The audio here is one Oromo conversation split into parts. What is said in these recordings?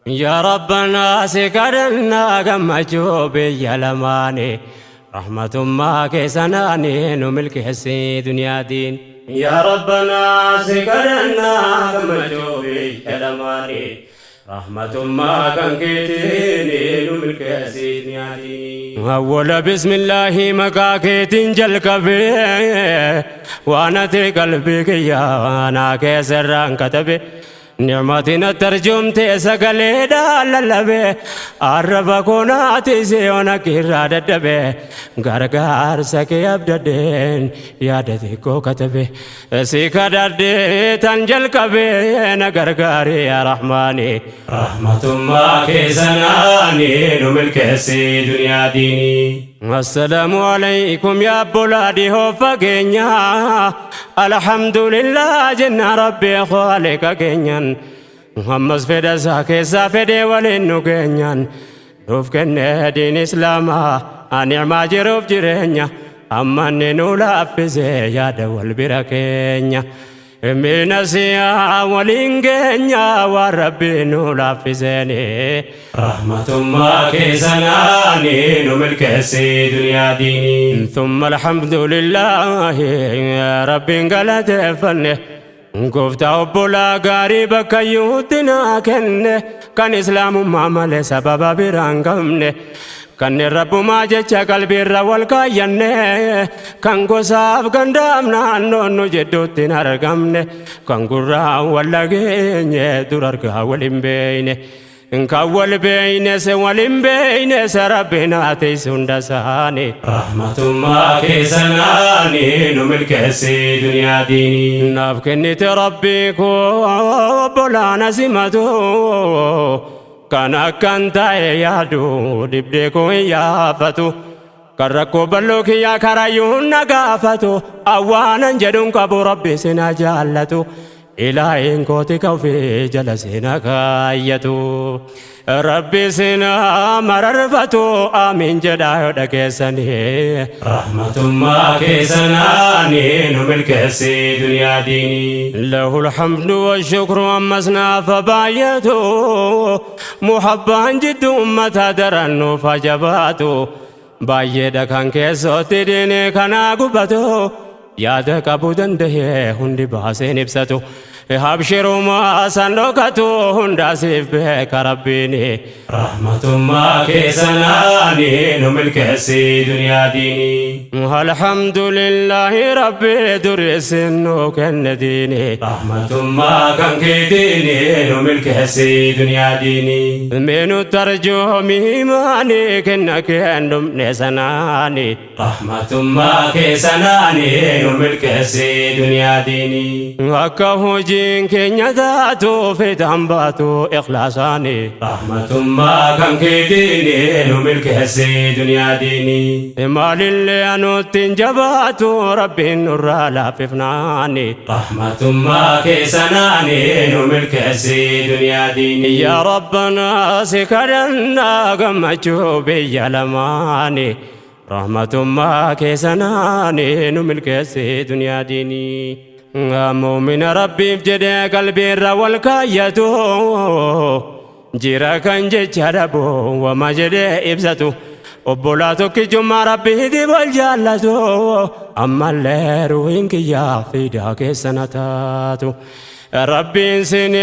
Yaa Rabbanaa si kadhannaa gammachuu biyya lamaanii, rahmatummaa keessanaanii nu milkeessi duniyaatiin. Yaa Rabbanaa si kadhannaa gammachuu biyya lamaanii, rahmatummaa kan keetiin nu milkeessi duniyaatiin. Awwala bismillaahi maqaa keetiin jalqabee, waan ati qalbii kiyyaa naa keessarraan katabe. Ni'matiin tarjumte sagaleedhaan lallabe, arraba koonaati siyoona kirraa dadhabe, gargaarsa kee abdadheen yaada xiqqoo katabe, si kadhadhee tan jalqabe, na gargaari yaa Rahmaani. Rahmatummaa keessanaani nu milkeessi duniyaa diinii. Assalaamu alaykum yaa obbolaa dhihoo fageenya, alhamdulillah jenna Rabbi khaliqa keenyan, ammas fedha isaa keessaa fedhee waliin nu keenyan nuuf kenne diin Islaamaa, ni'maa jiruuf jireenya, ammanni nu laaffise yaada wal bira keenya. Mina siyaa waliin keenya waan Rabbi nu laaffiseeni. Rahmatummaa keessanaani nu milkeessi duniyaa diinii. ثم الحمد لله rabbiin galateeffanne, gooftaa obbolaa gaarii bakka iyyuutti naa kenne, kan Islaamummaa malee sababa biraan qabne, kanneen Rabbumaa jecha qalbiirra wal kaayyanne, kan gosaaf gandaaf naannoon nu jidduutti hin argamne, kan gurraan wal dhageenye dur argaa wal hin beeyne, kan wal beeyne se wal hin beeyne se Rabbiin haa teessu hunda isaanii. Rahmatummaa keessanaani nu milkeessi duniyaa diinii. Naaf kennite Rabbii koo obbolaana simatu, kan akkan ta'e yaadu dhibdee koo hin yaafatu, kan rakkoo bal'oo kiyyaa karayyuun na gaafatu, awwaanan jedhuun qabu, Rabbi sina jaallatu, ilaahin kooti ka ofii jala sina kaayyatu, Rabbi sina mararfatu, amiin jedhaa yoo dhageessanii. Rahmatummaa keessanaani nu milkeessi duniyaa diinii. له الحمد والشكر أمسنا فبايته محبان جد أمتا درنو فجباتو baay'eedha kan keessootti diinii kanaa gubatu, yaada qabuu danda'e hundi baaseen ibsatu, habshirumaa san dhokatu hundaasiif beeka Rabbiini. Rahmatummaa keessanaani nu milkeessi duniyaa diinii. Alhamdulillahi Rabbi dureessin nu kenne diini. Rahmatummaa kan keetiini nu milkeessi duniyaa diinii. Minu tarjoomi imaani kenna kennumne sanaani. Rahmatummaa keessanaani nu milkeessi duniyaa diinii. Akka hojiin keenya taatu fiixaan baatu ikhlaasaani. Rahmatummaa kan keetiini nu milkeessi duniyaa diinii. Maalillee anutti hin jabaatu Rabbiin nurraa laaffifnaani. Rahmatummaa keessanaani nu milkeessi duniyaa diinii. Yaa Rabbanaa si kadhannaa gammachuu biyya lamaani, rahmatummaa keessanaani nu milkeessi duniyaa diinii. Muumina Rabbiif jedhee qalbiirra wal kaayyatu jira, kan jecha dhabu wama jedhee ibsatu, obbolaa tokkichummaa Rabbiitiif wal jaallatu, ammallee ruhiin kiyyaa fiidaa keessana taatu. Rabbiin sin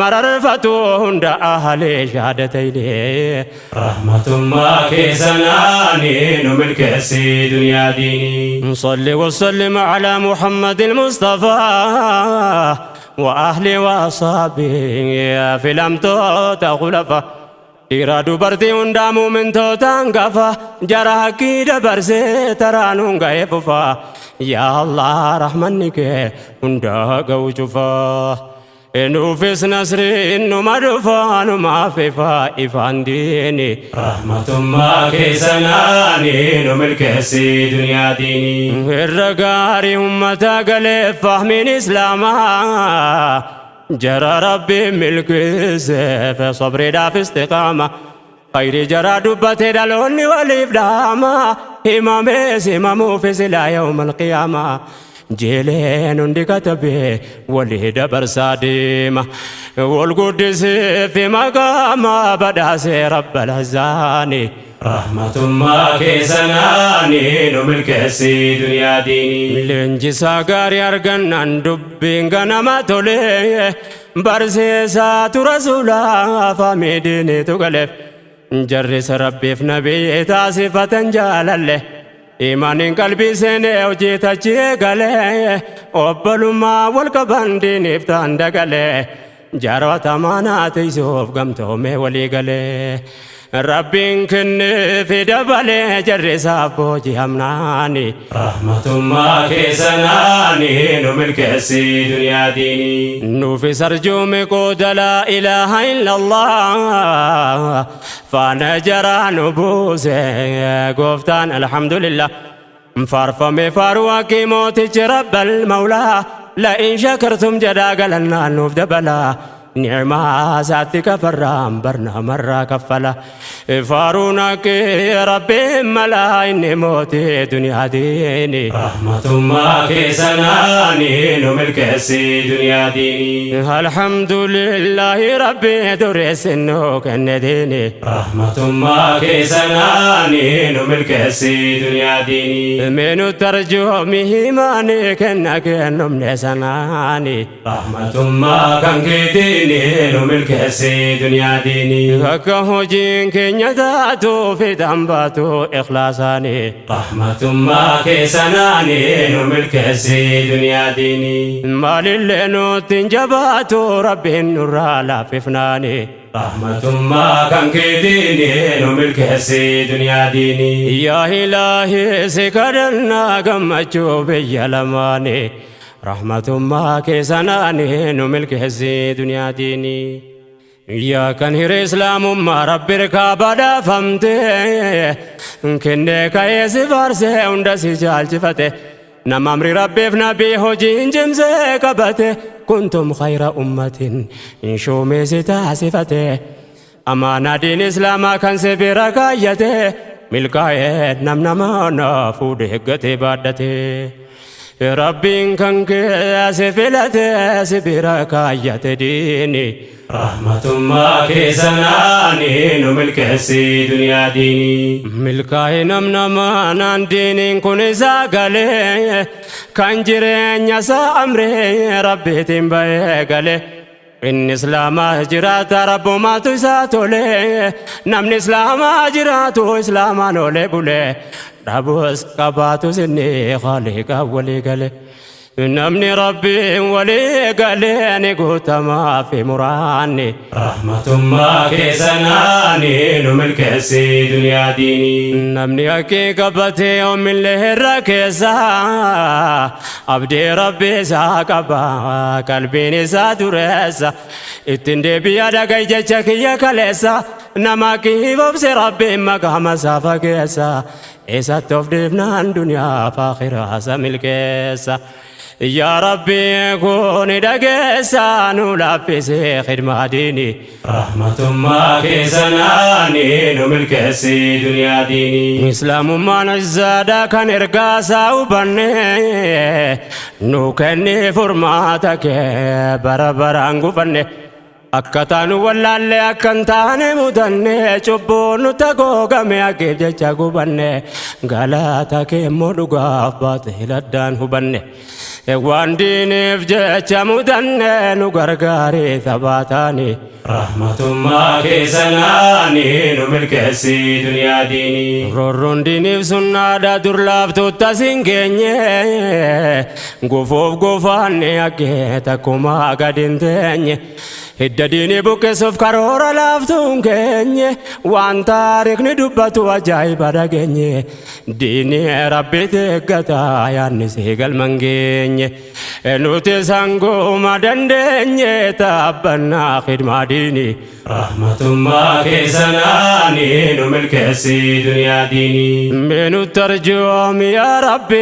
mararfatu hunda ahlee shaadatayne. Rahmatummaa keessanaani nu milkeessi duniyaa diinii. صل وسلم على محمد المصطفى وأهله وأصحابه في الأمتوت خلفا. Dhiiraa dubartii hundaa muumintootaan gafa jara hakkii dabarsee taraanuun ga'ee fufa. Yaa Allah, rahmanni kee hundaa ga'u cufaa. Nuufis nasriin numa dhufa, numaaf ifa ifaan diini. Rahmatummaa keessanaani nu milkeessi duniyaa diinii. Irra gaarii ummata galee fahmiin Islaamaa, jara Rabbi milkeesseef sabriidhaaf istiqaama. Khayri jara dubbate dhaloonni waliif dhaama, himamees himamuufis ilaa yawmal qiyaamaa. Jeeleen hundi katabee walii dabarsaa deema. Wal guddisee fi maqaama badhaasee Rabbal Azzaani. Rahmatummaa keessanaani nu milkeessi duniyaa diinii. Leenjisaa gaarii argannaan dubbiin ganama tolee, barsiisaatu rasuulaa faamii diiniitu galeef. Jarrisa Rabbiif Nabii taasifatan jaalalle. Imaaniin qalbii seenee hojii tachii galee, obbolummaa wal qaban diiniif ta'an dagalee, jaarota maanaa tiisuuf gamtoomee walii galee. Rabbiin kenneefi dabalee jarrisaaf booji'amnaani. Rahmatummaa keessanaani nu milkeessi duniyaa diinii. Nuufis arjuume qooda laa ilaaha illallah, faana jaraa nu buuse gooftaan, alhamdulillah. Faarfame faaruu haqqii mootichi Rabbal Mawlaa, la'in shakartum jedhaa galannaan nuuf dabalaa. Ni'maa isaatti kafarraan barnaamarraa kaffala. Faaruun haqqii Rabbiin malaa, inni mootii duniyaa diini. Rahmatummaa keessanaani nu milkeessi duniyaa diinii. Alhamdulillahi, Rabbi dureessin nuu kenne diini. Rahmatummaa keessanaani nu milkeessi duniyaa diinii. Meenu tarjoomi himaani kenna kennumne sanaani. Rahmatummaa kan keetiini nu milkeessi duniyaa diinii. Akka hojiin keenya taatu fixan baatu ikhlaasaani. Rahmatummaa keessanaani nu milkeessi duniyaa diinii. Maalillee nutti hin jabaatu Rabbiin nurraa laaffifnaani. Rahmatummaa kan keetiini nu milkeessi duniyaa diinii. Yaa Ilaahi, si kadhannaa gammachuu biyya lamaani. Rahmatummaa keessanaani nu milkeessi duniyaa diinii. Yaa kan hiree Islaamummaa Rabbi irkaa badhaafamte, kennee ka'ee si faarsee hunda si jaalchifate, nama amri Rabbiif Nabii hojiin cimsee qabate, kuntum khayra ummatin shuumee si taasifate, amaanaa diin Islaamaa kan si bira kaayyate, milkaa'ee nam nama fuudhee eeggatee baadhate. Rabbiin kan kee si filate, si bira kaayyate diini. Rahmatummaa keessanaani nu milkeessi duniyaa diinii. Milkaa'ee nam namaanaan diiniin kun isaa galee, kan jireenya isaa amree Rabbiitiin bahee galee. Inni Islaamaa jiraata Rabbumaatu isaa tole, namni Islaamaa jiraatu Islaamaan olee bulee, dhabus qabaatus inni Khaaliqa walii gale. Namni Rabbiin walii galee ni guutamaa fi muraanni. Rahmatummaa keessanaani nu milkeessi duniyaa diinii. Namni haqqii qabatee oomillee irra keessa, abdii Rabbi isaa qaba, qalbiin isaa dureessa. Ittiin deebi'a dhagai jecha kiyya kaleessa, nama haqqii obse Rabbiin maqaama isaa fageessa. Isatti of dhiifnaan duniyaa fi akhiraa isa milkeessa. Yaa Rabbi, kun dhageessa, nu laaffisee khidmaa diinii. Rahmatummaa keessanaani nu milkeessi duniyaa diinii. Islaamummaan izzaadha kan ergaa isaa hubanne, nu kenni furmaata kee bara baraan gufanne. Akka taanu wallaalle, akka hin taane mudanne, cubbuun nu tagoogame haqiif jecha gubanne, galata kee immoo dhugaaf baate laddaan hubanne. Waan diiniif jecha mudanne nu gargaaree taphaataani. Rahmatummaa keessanaani nu milkeessi duniyaa diinii. Roorroon diiniif sunnaadha dur laaftuutta sin geenye, gufuuf gufaanne haggee takkuma gad hin teenye. Hidda diinii buqqisuuf karoora laaftuun keenye, waan taariikni dubbatu ajaa'iba dhageenye. Diinii Rabbiiti eeggata yaadni si galman geenye. Nuti sangooma dandeenye taabbannaa khidmaa diini. Rahmatummaa keessanaani nu milkeessi duniyaa diinii. Mee nutti arjoomi yaa Rabbi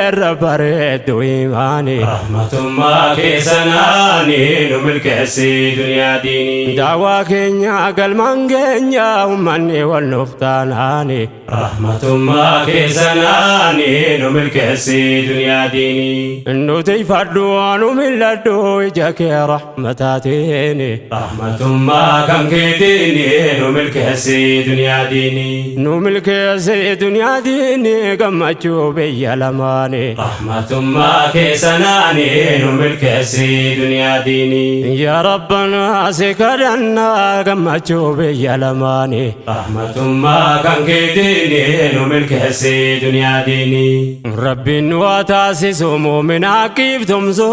irra bareeddu imaani. Rahmatummaa keessanaani nu milkeessi duniyaa diinii. Daawaa keenya galmaan keenya ummanni wal nuuf taanaani. Rahmatummaa keessanaani nu milkeessi duniyaa diinii. Nuti fadhu nu mil'adhu ija kee rahmataatiin. Rahmatummaa kan keetiini nu milkeessi duniyaa diinii. Nu milkeessi duniyaa diinii gammachuu biyya lamaani. Rahmatummaa keessanaani nu milkeessi duniyaa diinii. Yaa Rabbanaa si kadhannaa gammachuu biyya lamaani. Rahmatummaa kan keetiini nu milkeessi duniyaa diinii. Rabbiin nu haa taasisu muumina haqiif tumsu,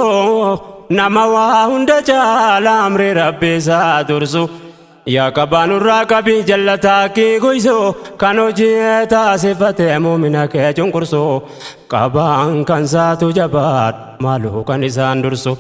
nama waa hunda caala amri Rabbi isaa dursu. Yaa qabaa nurraa qabii jallataa kii guysu, kan hojii taasifatee muumina kee cunqursu. Qabaan kan saatu jabaadha maaluu kan isaan dursu.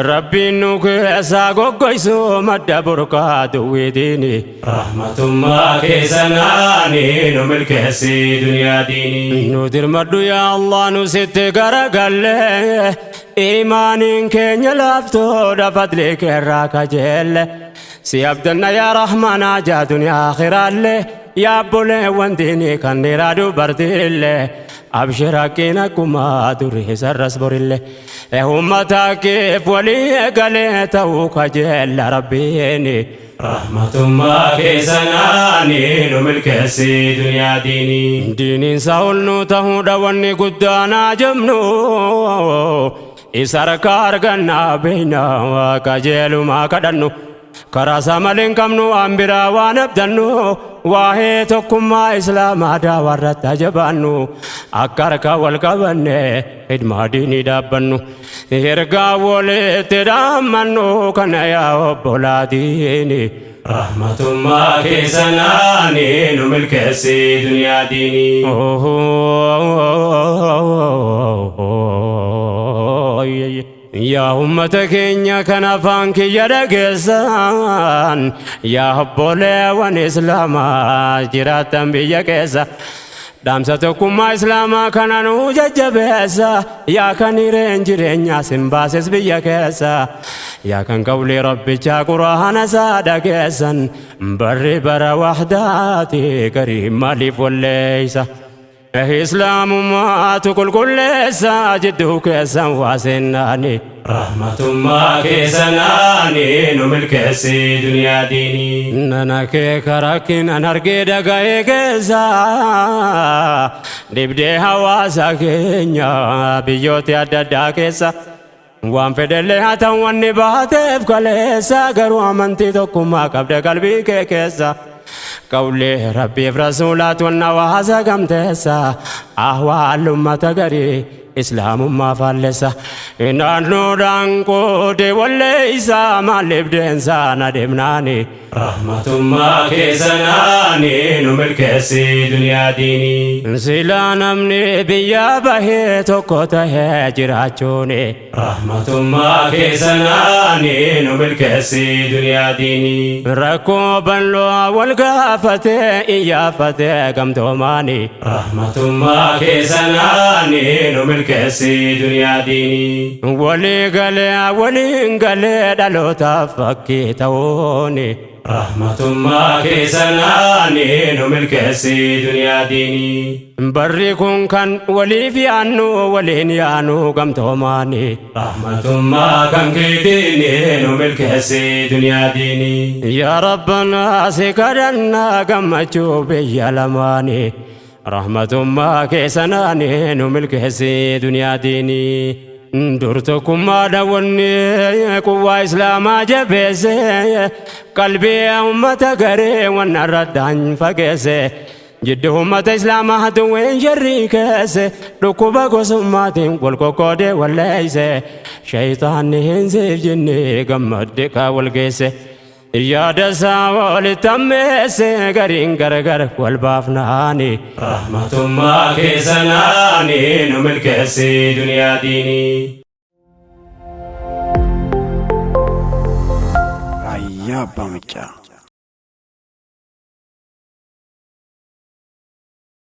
Rabbiin nu keessaa goggoysu madda burqaa duwwiitiini. Rahmatummaa keessanaani nu milkeessi duniyaa diinii. Nu dirmadhu yaa Allah, nu sitti garagalle, imaaniin keenya laaftoodha, fadlii keerraa kajeelle. Si abdanna yaa Rahmaanaa jaa duniyaa akhiraallee, yaa obboleewwan diinii kan dhiiraa dubartiillee, abshir haqqiin akkuma durii sarras borillee. Uummata keef walii galee ta'uu kajeella Rabbiini. Rahmatummaa keessanaani nu milkeessi duniyaa diinii. Diiniin isaa ol nu ta'uudha wanni guddaanaa jabnu, isa harka argannaa beeyna qajeelumaa kadhannu. Karaa isaa malee hin qabnu waan biraa waan abdannu, waa'ee tokkummaa islaamaa daawarratti ajabaannu, akka harka wal qabanne hidmaa diinii dhaabbannu, ergaa walitti dhaammannu kana yaa obbolaatiini. Rahmatummaa keessanaani nu milkeessi duniyaa diinii. Yaa ummata keenya kan afaan kiyya dhageessan, yaa obboleewwan islaamaa jiraattan biyya keessa, dhaamsa tokkummaa islaamaa kana nuu jajjabeessa. Yaa kan hireen jireenyaa sin baases biyya keessa, yaa kan qawlii rabbichaa quraana isaa dhageessan, barri bara wahdaati, garii maaliif walleeysa? Islaamummaatu qulqulleessa jidduu keessan waa seennaani. Rahmatummaa keessanaani nu milkeessi duniyaa diinii. Nana kee karakkinan argee dhaga'ee keessa dhibdee hawaasa keenya biyyooti adda addaa keessa, waan fedhellee haa ta'u wanni baateef kaleessa, garuu amantii tokkummaa qabda qalbii kee keessa. Qawlee Rabbiif rasuulaat wanna hawaasa gamteessa, ahwaal ummata garii islaamummaa faallessa. Naannoodhaan qoode walleeysa maaliif deensaa na deemnaani. Rahmatummaa keessanaani nu milkeessi duniyaa diinii. Silaa namni biyya bahee tokko tahee jiraachuuni. Rahmatummaa keessanaani nu milkeessi duniyaa diinii. Rakkoo bal'oo wal gaafatee iyyaafatee gamtoomaani. Rahmatummaa keessanaani nu milkeessi duniyaa diinii. Walii galee waliin galee dhalootaaf fakkii ta'uuni. Rahmatummaa keessanaani nu milkeessi duniyaa diinii. Barri kun kan waliif yaannu waliin yaanu gamtoomaani. Rahmatummaa kan keetiini nu milkeessi duniyaa diinii. Yaa Rabbanaa si kadhannaa gammachuu biyya lamaani. Rahmatummaa keessanaani nu milkeessi duniyaa diinii. Dur tokkummaa wanni quwwaa islaamaa jabeesse, qalbii ummata garee wanna irratti fageesse. Jiddu ummata islaamaa haduwween jarrii keesse, dhukkuba gosummaatiin wal qoqqoodee walleeyse. Shayitaanni hin siif jinni gammadde kaa wal geesse. Yaada isaa walitti ammeesse gariin gargar wal baafnaani. Rahmatummaa keessanaani nu milkeessi duniyaa diinii. Raayyaa Abbaa Maccaa.